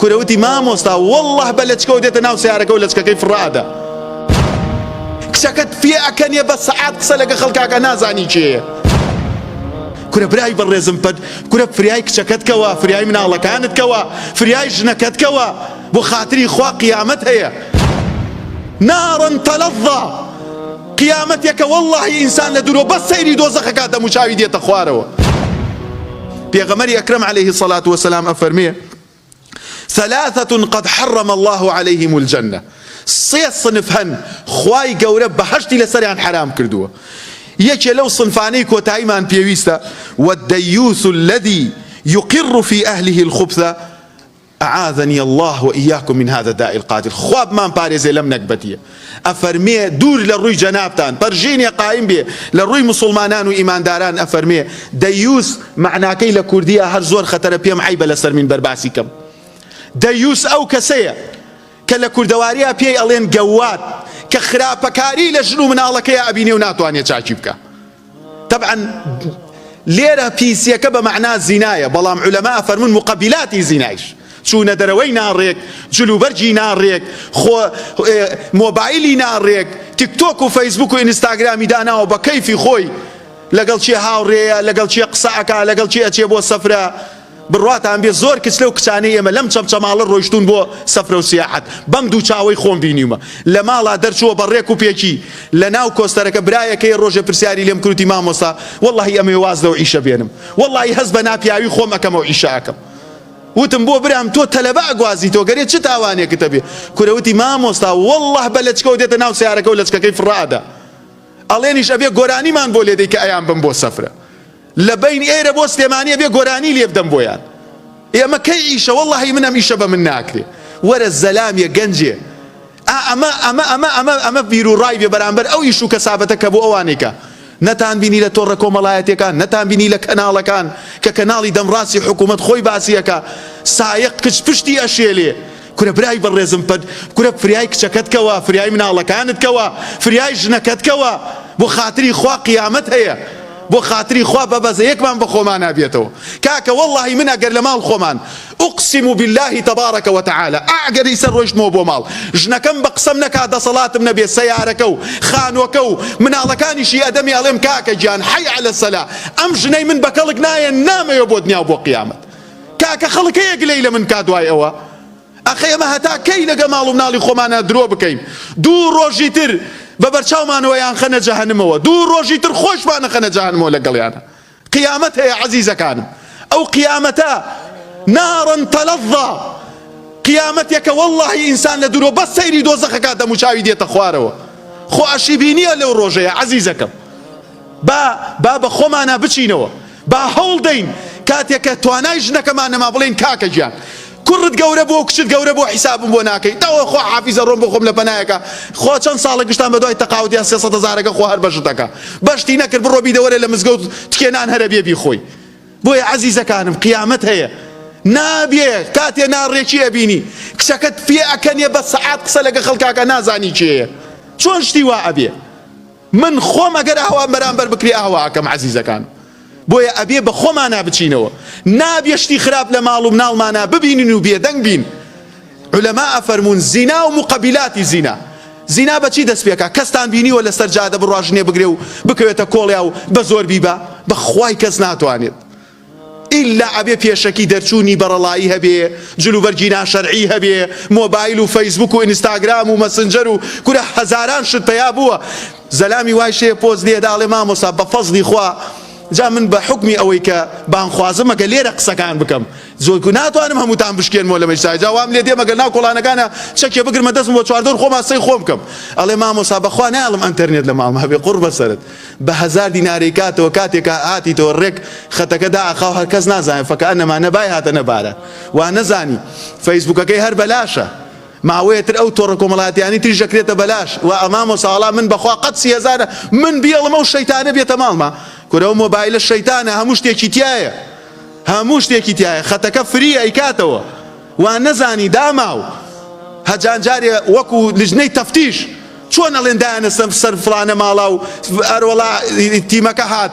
کورە وتی مامۆستا واللە بە لەچکەوە دێتە ناو سەیارەکە و لەچکەکەی فڕئەدا. کچەکەت پێ ئەکەنێ بە سەعات قسە لەگە خەڵکاکا نازانی کێیە. کورە برای بەڕێزم پەت کورە فریای کچەکەت کەوە فریای مناڵەکانت کەوە فریای ژنەکەت کەوە بۆ خاتری خوا قیامەت هەیە نارا تلظى قیامەتێکە وەڵڵاهی ئینسان لە دوورەوە بەس سەیری دۆزەخەکا دەموچاوی دێتە خوارەوە. پێغەمبەری ئەکرەم علیه الصلاة والسلام ئەفەرمێ ثلاثة قد حرم الله عليهم الجنة سێ صنف هەن خوای گەورە بەهەشتی لەسەریان حەرام کردووە یەکێ لەو صنفانەی کۆتاییمان پێویستە والديوث الذي يقر في أهله الخبث اعاذنی اللە و ایاکم من هذا الداء القاتل خوا بمان پارێزێ لەم نەگبەتیە ئەفەرمێ دوور لە ڕووی جەنابتان پەرژینێ قایم بێ لە ڕووی موسوڵمانان و ئیمانداران ئەفەرمێ دەیوس مەعناکەی لە کوردیە هەر زۆر خەتەرە پێم عەیبە لەسەر مینبەر باسی کەم دەیوس ئەو کەسەیە کە لە کوردەواریا پێی ئەڵێن گەواد کە خراپەکاری لە ژن و مناڵەکەیا ئەبینێ و ناتوانێ چاکی بکا. تەبعەن لێرە پیسیەکە بە مەعنا زینایە بەڵام عولەما ئەفەرموون موقەبیلاتی زینایش چوونە دەرەوەی ناڕێک جلوبەرگی ناڕێک خۆ مۆبایلی ناڕێک تیکتۆک و فەیسبوک و ئینستاگرامی داناوە بە کەیفی خۆی لەگەڵ کێ هاوڕێیە لەگەڵ کێ قسە ئەکا لەگەڵ کێ ئەچێ بۆ سەفرە بڕواتان بێ زۆر کچ لەو کچانەی ئێمە لەم چەمچەماڵە ڕۆیشتوون بۆ سەفرە و سیاحەت بەم دوو چاوەی خۆم بینیومە لە ماڵا دەرچووە بە ڕێک و پێکی لە ناو کۆستەرەکە برایەکەی ڕۆژێ پرسیاری لێم کروتی مامۆستا وەڵاهی ئەمەوێ واز لەو ئیشە بێنم وەڵاهی هەست بە ناپیاوی خۆم ئەکەم ئەو ئیشە ئەکەم وتم بۆ برام تۆ تەلەبە ئەگوازیتەوە گەرێ چ تاوانێکت هەبێ کورە وتی مامۆستا وەڵڵاه بە لەچکەوە دێتە ناو سەیارەکە و لەچکەکەی فڕە ئەدا ئەڵێنیش ئەبێ گۆرانیمان بۆ لێدەی کە ئەیان بم بۆ سەفرە لە بەین ئێرە بۆ سلێمانی ئەبێ گۆرانی لێ بدەم بۆیان ئێ ئەمە کەی ئیشە وەڵاهی من ئەم ئیشە بە من ناکرێ وەرە زەلامێ گەنجێ ئا ئەمە ئەمە ئەمە ئەمە ئەمە بیر و ڕای بێ بەرامبەر ئەو ئیش و کەسابەتە کە بۆ ئەوانێکە نەتان بینی لە تۆڕە کۆمەڵایەتیەکان نەتان بینی لە کەناڵەکان کە کەناڵی دەمڕاستی حکوومەت خۆی باسیەکە سایەق کچ پشتی ئەشێلێ کورە برای بەڕێزم پەت کورە فریای کچەکەت کەوە فریای مناڵەکانت کەوە فریای ژنەکەت کەوە بۆ خاتری خوا قیامەت هەیە بۆ خاتری خوا بە بەزەیەکمان بە خۆمانا بێتەوە کاکە وەڵاهی من ئەگەر لە ماڵ خۆمان اقسم بالله تبارک وتعالی ئەگەر ئیسە ڕۆیشتمەوە بۆ ماڵ ژنەکەم بە قسەم نەکا دەسەڵاتم نەبێ سەیارەکە و خانوەکە و مناڵەکانیشی ئەدەمی ئەڵێم کاکە گیان حی علی الصلاة ئەم ژنەی من بە کەڵک نایە نامەوێ بۆ دنیا و بۆ قیامەت کاکە خەڵک هەیە گلەی لە من کا دوای ئەوە ئەخەی ئەمە هەتا کەی لەگە ماڵ و مناڵی خۆمانا درۆ بکەین دوو ڕۆژی تر بە بەرچاومانەوە یان خەنە جەهەنمەوە دوو ڕۆژی تر خۆشمانە خەنە جەهەنمەوە لەگەڵیانە قیامەت هەیە عەزیزەکانم ئەو قیامەتە نارا تلظى قیامەتێکە وەڵڵاهی ئینسان لە دوورەوە بەس سەیری دۆزەخەکە دەموچاوی دێتە خوارەوە خۆ ئەشی بینیە لەو ڕۆژەیە عەزیزەکەم با با بە خۆمانا بچینەوە با هەوڵ دەین کاتێک کە توانای ژنەکەمان نەما بڵێین کاکە گیان کوڕت گەورە بووە و کچت گەورە بووە حیسابم بۆ ناکەی دەوە خوا حافیزە ڕۆم بۆ خۆم لە پەنایەکە خۆ چەند ساڵە گشتان بە دوای تەقاوت یان 300 هەزارەکە خۆ هەر بەشت دەکا بەشتی نەکرد بڕۆ بیدە وەرە لە مزگەوت تکێ نان هەرە بێ بیخۆی بۆیە عەزیزەکانم قیامەت هەیە نابێ کاتێ ناڕێکی ئەبینی کچەکەت پێ ئەکەنێ بە سەعات قسە لەگە خەڵکاکە نازانی کێیە چۆن شتی وا ئەبێ من خۆم ئەگەر ئاوام بەرامبەر بکرێ ئاوا ئەکەم عەزیزەکانم بۆیە ئەبێ بە خۆمانا بچینەوە نابێ شتی خراپ لە ماڵ و مناڵمانا ببینین و بێدەنگ بین عولەما ئەفەرموون زینا و موقەبیلاتی زینا زینا بە چی دەست پێکا کەستان بینیوە لەسەر جادە بڕوا ژنێ بگرێ و بکەوێتە کۆڵیا و بە زۆر بیبا بە خوای کەس ناتوانێت ئیلا ئەبێ پێشەکی دەرچوونی بەڕەڵایی هەبێ، جلوبەرگی ناشەرعی هەبێ، مۆبایل و فەیسبوک و ئینستاگرام و مەسنجەر و کورە هەزاران شت پەیا بووە، زەلامی وایش هەیە پۆست لێدا ئەڵێ مامۆستا بە فەزڵی خوا جا من بە حوکمی ئەوەی کە بانگخوازم ئەگەر لێرە قسەکان بکەم زۆر کو ناتوانم هەمووتان بشکێنمەوە لە مەجلیسا جا وام لێ دێ مەگەر ناو کۆڵانەکانا چەکێ بگرمە دەستم بۆ چواردەور خۆما قسەی خۆم بکەم ئەڵێ مامۆستا بەخوا نایەڵم ئەنتەرنێت لە ماڵما بێ قوڕ بەسەرت بە هەزار دینارەی کاتەوە کاتێک کە هاتیتەوە ڕێک خەتەکە دائەخا و هەرکەس نازانێ فەکەئەنەما نە بای هاتە نە باران وا نەزانی فەیسبوکەکەی هەر بەلاشە ماوەیە تر ئەو تۆڕە کۆمەڵایەتیانی تریش دەکرێتە بەلاش و مامۆستا وەڵا من بەخوا قەت 30 هەزارە من بیەڵم ئەو شەیتانە بێتە ماڵما کورە ئەو مۆبایلە شەیتانە هەموو شتێکی تایە هەموو شتێکی تایە خەتەکە free ئەیکاتەوە وا نەزانی داماو هەجان جارێ وەکو لجنەی تەفتیش چۆن ئەڵێن دایانە سەر سەر فڵانە ماڵا و ئەروەڵا تیمەکە هات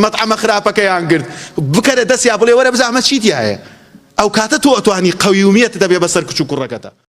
مەتعەمە خراپەکەیان گرت بکەرە دەستیا بڵێ وەرە بزانە چی تیایە. ئەو کاتە تۆ ئەتوانی قەویومیەتت هەبێ بەسەر کچ و کوڕەکەتا.